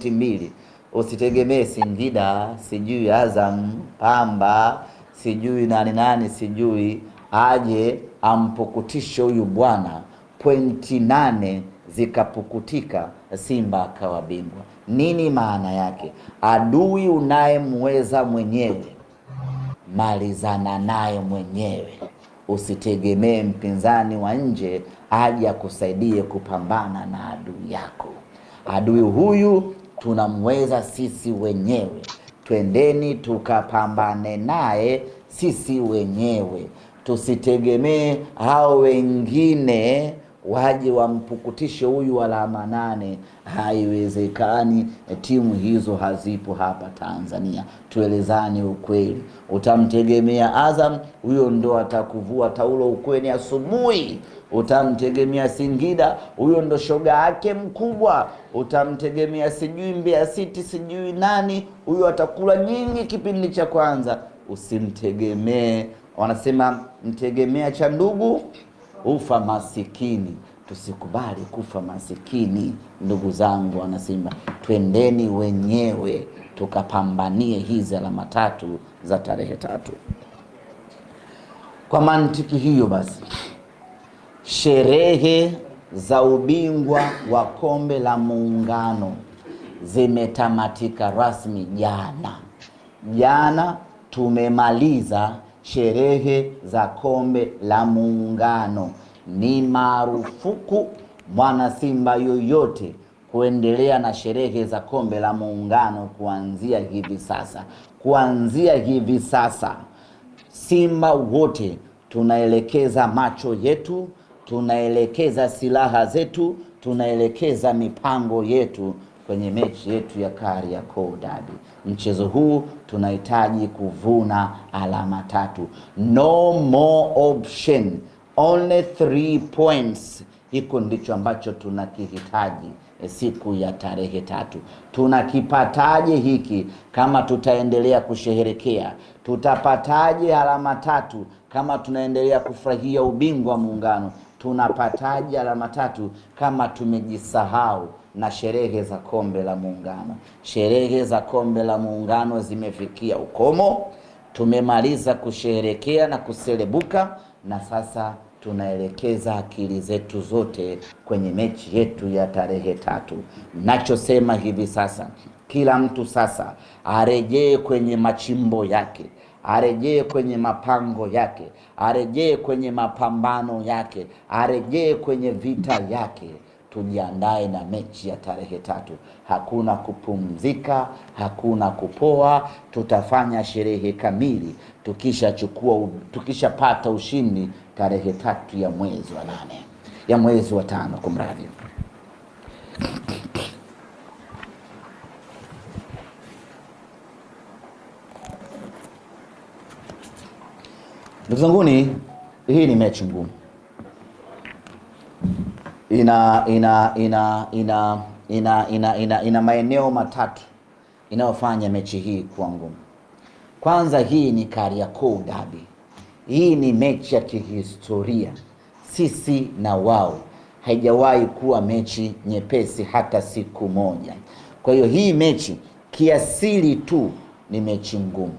pointi 2. Usitegemee Singida, sijui Azam, Pamba, sijui nani nani, sijui aje ampukutishe huyu bwana pointi 8 zikapukutika, Simba akawa bingwa. Nini maana yake? Adui unayemweza mwenyewe malizana naye mwenyewe, usitegemee mpinzani wa nje aje akusaidie kupambana na adui yako. Adui huyu tunamweza sisi wenyewe, twendeni tukapambane naye sisi wenyewe, tusitegemee hao wengine waje wampukutishe huyu alama 8. Haiwezekani, timu hizo hazipo hapa Tanzania. Tuelezane ukweli. Utamtegemea Azam, huyo ndo atakuvua taulo ukweni asubuhi. Utamtegemea Singida, huyo ndo shoga yake mkubwa. Utamtegemea sijui Mbeya City, sijui nani, huyo atakula nyingi kipindi cha kwanza. Usimtegemee. Wanasema mtegemea cha ndugu ufa masikini. Tusikubali kufa masikini, ndugu zangu wanasimba. Twendeni wenyewe tukapambanie hizi alama 3 za tarehe 3. Kwa mantiki hiyo basi, sherehe za ubingwa wa kombe la Muungano zimetamatika rasmi jana. Jana tumemaliza sherehe za kombe la Muungano. Ni marufuku mwana Simba yoyote kuendelea na sherehe za kombe la Muungano kuanzia hivi sasa. Kuanzia hivi sasa Simba wote tunaelekeza macho yetu, tunaelekeza silaha zetu, tunaelekeza mipango yetu kwenye mechi yetu ya Kariakoo Derby. Mchezo huu tunahitaji kuvuna alama 3. No more option, only 3 points. Hiko ndicho ambacho tunakihitaji siku ya tarehe 3. Tunakipataje hiki kama tutaendelea kusherehekea? Tutapataje alama 3 kama tunaendelea kufurahia ubingwa wa Muungano? Tunapataje alama 3 kama tumejisahau na sherehe za kombe la Muungano? Sherehe za kombe la Muungano zimefikia ukomo. Tumemaliza kusherehekea na kuselebuka, na sasa tunaelekeza akili zetu zote kwenye mechi yetu ya tarehe 3. Nachosema hivi sasa, kila mtu sasa arejee kwenye machimbo yake, arejee kwenye mapango yake, arejee kwenye mapambano yake, arejee kwenye vita yake. Tujiandae na mechi ya tarehe 3. Hakuna kupumzika, hakuna kupoa. Tutafanya sherehe kamili tukishapata ushindi tarehe 3 ya mwezi wa 8, ya mwezi wa 5, kumradhi. Ndugu zanguni, hii ni mechi ngumu. Ina maeneo matatu inayofanya mechi hii kuwa ngumu. Kwanza, hii ni Kariakoo Derby. Hii ni mechi ya kihistoria, sisi na wao. Haijawahi kuwa mechi nyepesi hata siku moja. Kwa hiyo hii mechi kiasili tu ni mechi ngumu,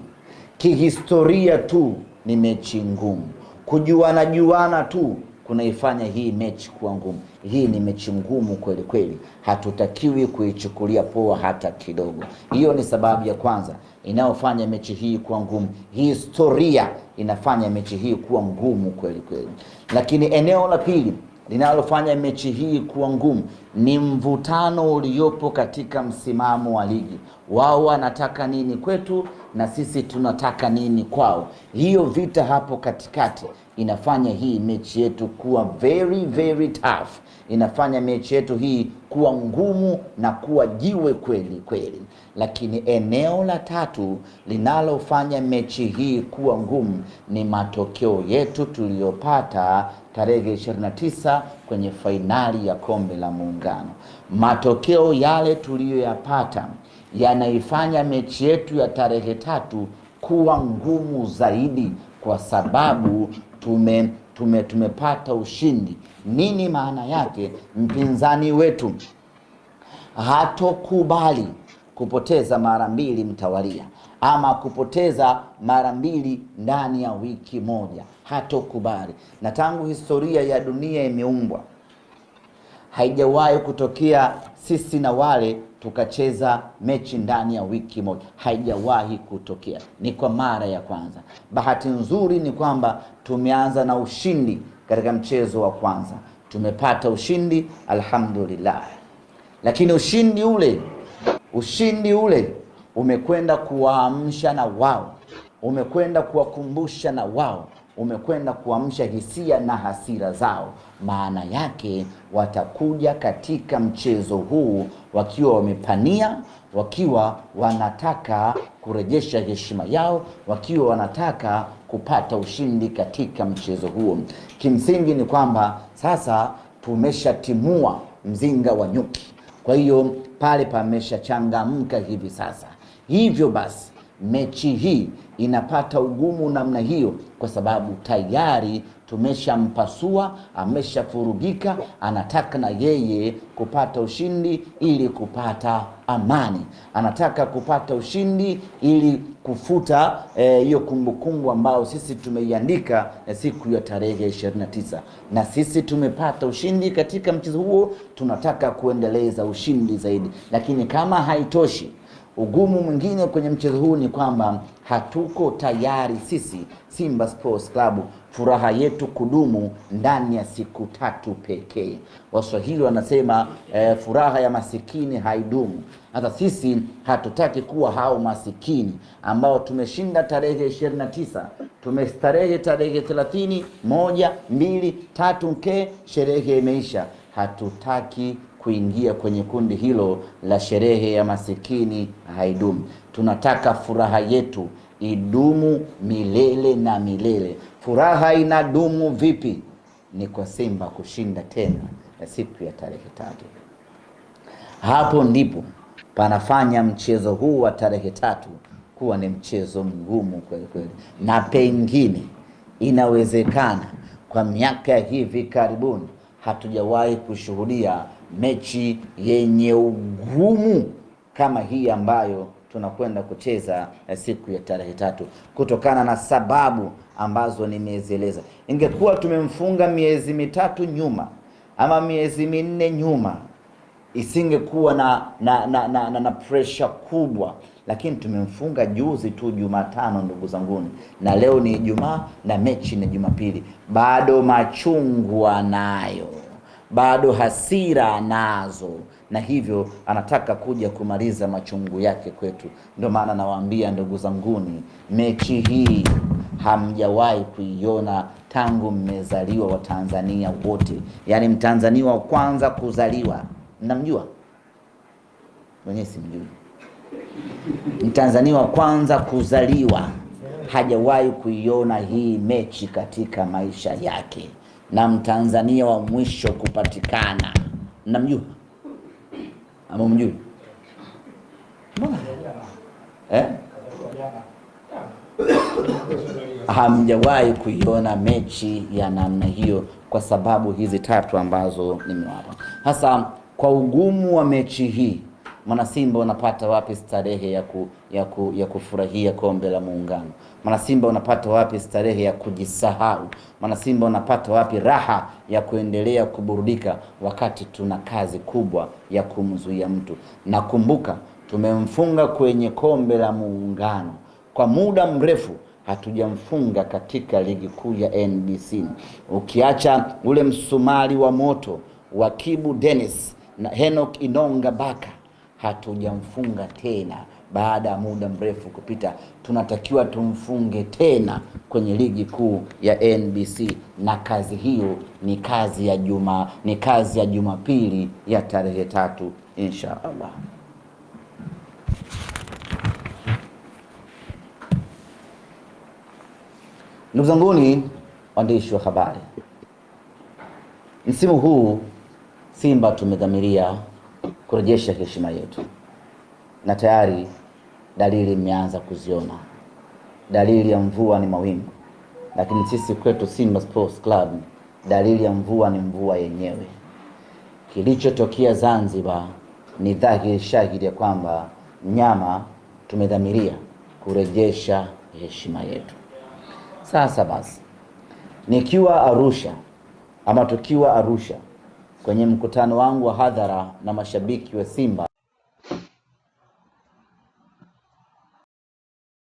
kihistoria tu ni mechi ngumu, kujuana juana tu kunaifanya hii mechi kuwa ngumu. Hii ni mechi ngumu kweli kweli, hatutakiwi kuichukulia poa hata kidogo. Hiyo ni sababu ya kwanza inayofanya mechi hii kuwa ngumu. Historia inafanya mechi hii kuwa ngumu kweli kweli. Lakini eneo la pili linalofanya mechi hii kuwa ngumu ni mvutano uliopo katika msimamo wa ligi. Wao wanataka nini kwetu na sisi tunataka nini kwao. Hiyo vita hapo katikati inafanya hii mechi yetu kuwa very very tough. Inafanya mechi yetu hii kuwa ngumu na kuwa jiwe kweli kweli. Lakini eneo la tatu linalofanya mechi hii kuwa ngumu ni matokeo yetu tuliyopata tarehe 29 kwenye fainali ya kombe la Muungano. Matokeo yale tuliyoyapata yanaifanya mechi yetu ya tarehe 3 kuwa ngumu zaidi, kwa sababu tumepata ushindi. Nini maana yake? Mpinzani wetu Hatokubali kupoteza mara mbili mtawalia ama kupoteza mara mbili ndani ya wiki moja, hatokubali. Na tangu historia ya dunia imeumbwa haijawahi kutokea sisi na wale tukacheza mechi ndani ya wiki moja, haijawahi kutokea, ni kwa mara ya kwanza. Bahati nzuri ni kwamba tumeanza na ushindi katika mchezo wa kwanza, tumepata ushindi alhamdulillah, lakini ushindi ule umekwenda kuwaamsha na wao, umekwenda kuwakumbusha na wao, umekwenda kuamsha hisia na hasira zao. Maana yake watakuja katika mchezo huu wakiwa wamepania, wakiwa wanataka kurejesha heshima yao, wakiwa wanataka kupata ushindi katika mchezo huo. Kimsingi ni kwamba sasa tumeshatimua mzinga wa nyuki, kwa hiyo pale pameshachangamka hivi sasa. Hivyo basi mechi hii inapata ugumu namna hiyo kwa sababu tayari tumeshampasua, ameshafurugika, anataka na yeye kupata ushindi ili kupata amani, anataka kupata ushindi ili kufuta hiyo kumbukumbu ambayo sisi tumeiandika siku ya tarehe 29. Na sisi tumepata ushindi katika mchezo huo, tunataka kuendeleza ushindi zaidi. Lakini kama haitoshi, ugumu mwingine kwenye mchezo huu ni kwamba hatuko tayari sisi Simba Sports Club furaha yetu kudumu ndani ya siku tatu pekee. Waswahili wanasema furaha ya masikini haidumu. Hata sisi hatutaki kuwa hao masikini ambao tumeshinda tarehe 29, tumestarehe tarehe 30, 1, 2, 3 ke sherehe imeisha. Hatutaki kuingia kwenye kundi hilo la sherehe ya masikini haidumu. Tunataka furaha yetu idumu milele na milele. Furaha inadumu vipi? Ni kwa Simba kushinda tena siku ya tarehe 3. Hapo ndipo panafanya mchezo huu wa tarehe 3 kuwa ni mchezo mgumu kweli kweli, na pengine inawezekana kwa miaka hivi karibuni hatujawahi kushuhudia mechi yenye ugumu kama hii ambayo tunakwenda kucheza siku ya tarehe 3, kutokana na sababu ambazo nimezieleza. Ingekuwa tumemfunga miezi 3 nyuma ama miezi 4 nyuma, isingekuwa na pressure kubwa, lakini tumemfunga juzi tu Jumatano, ndugu zanguni, na leo ni Ijumaa na mechi ni Jumapili. Bado machungu anayo, bado hasira nazo, na hivyo anataka kuja kumaliza machungu yake kwetu. Ndio maana nawaambia ndugu zanguni, mechi hii hamjawahi kuiona tangu mmezaliwa wa Tanzania wote. Yaani Mtanzania wa kwanza kuzaliwa mnamjua? Mwenyewe simjui. Mtanzania wa kwanza kuzaliwa hajawahi kuiona hii mechi katika maisha yake, na Mtanzania wa mwisho kupatikana mnamjua ama mjui? Mbona Hamjawahi kuiona mechi ya namna hiyo kwa sababu hizi tatu ambazo nimewapa. Hasa kwa ugumu wa mechi hii, mwana Simba unapata wapi starehe ya kufurahia kombe la Muungano? Mwana Simba unapata wapi starehe ya kujisahau? Mwana Simba unapata wapi raha ya kuendelea kuburudika wakati tuna kazi kubwa ya kumzuia mtu? Nakumbuka tumemfunga kwenye kombe la Muungano kwa muda mrefu, hatujamfunga katika ligi kuu ya NBC. Ukiacha ule msumari wa moto wa Kibu Dennis na Enoch Inonga Baka, hatujamfunga tena baada ya muda mrefu kupita. Tunatakiwa tumfunge tena kwenye ligi kuu ya NBC, na kazi hiyo ni kazi ya Juma, ni kazi ya Jumapili ya tarehe 3 insha Allah. Ndugu zanguni waandishi wa habari, msimu huu Simba tumedhamiria kurejesha heshima yetu, na tayari dalili imeanza kuziona. Dalili ya mvua ni mawingu, lakini sisi kwetu Simba Sports Club dalili ya mvua ni mvua yenyewe. Kilichotokea Zanzibar Ni dhahiri shahiri ya kwamba mnyama tumedhamiria kurejesha heshima yetu. Sasa basi, nikiwa Arusha ama tukiwa Arusha kwenye mkutano wangu wa hadhara na mashabiki wa Simba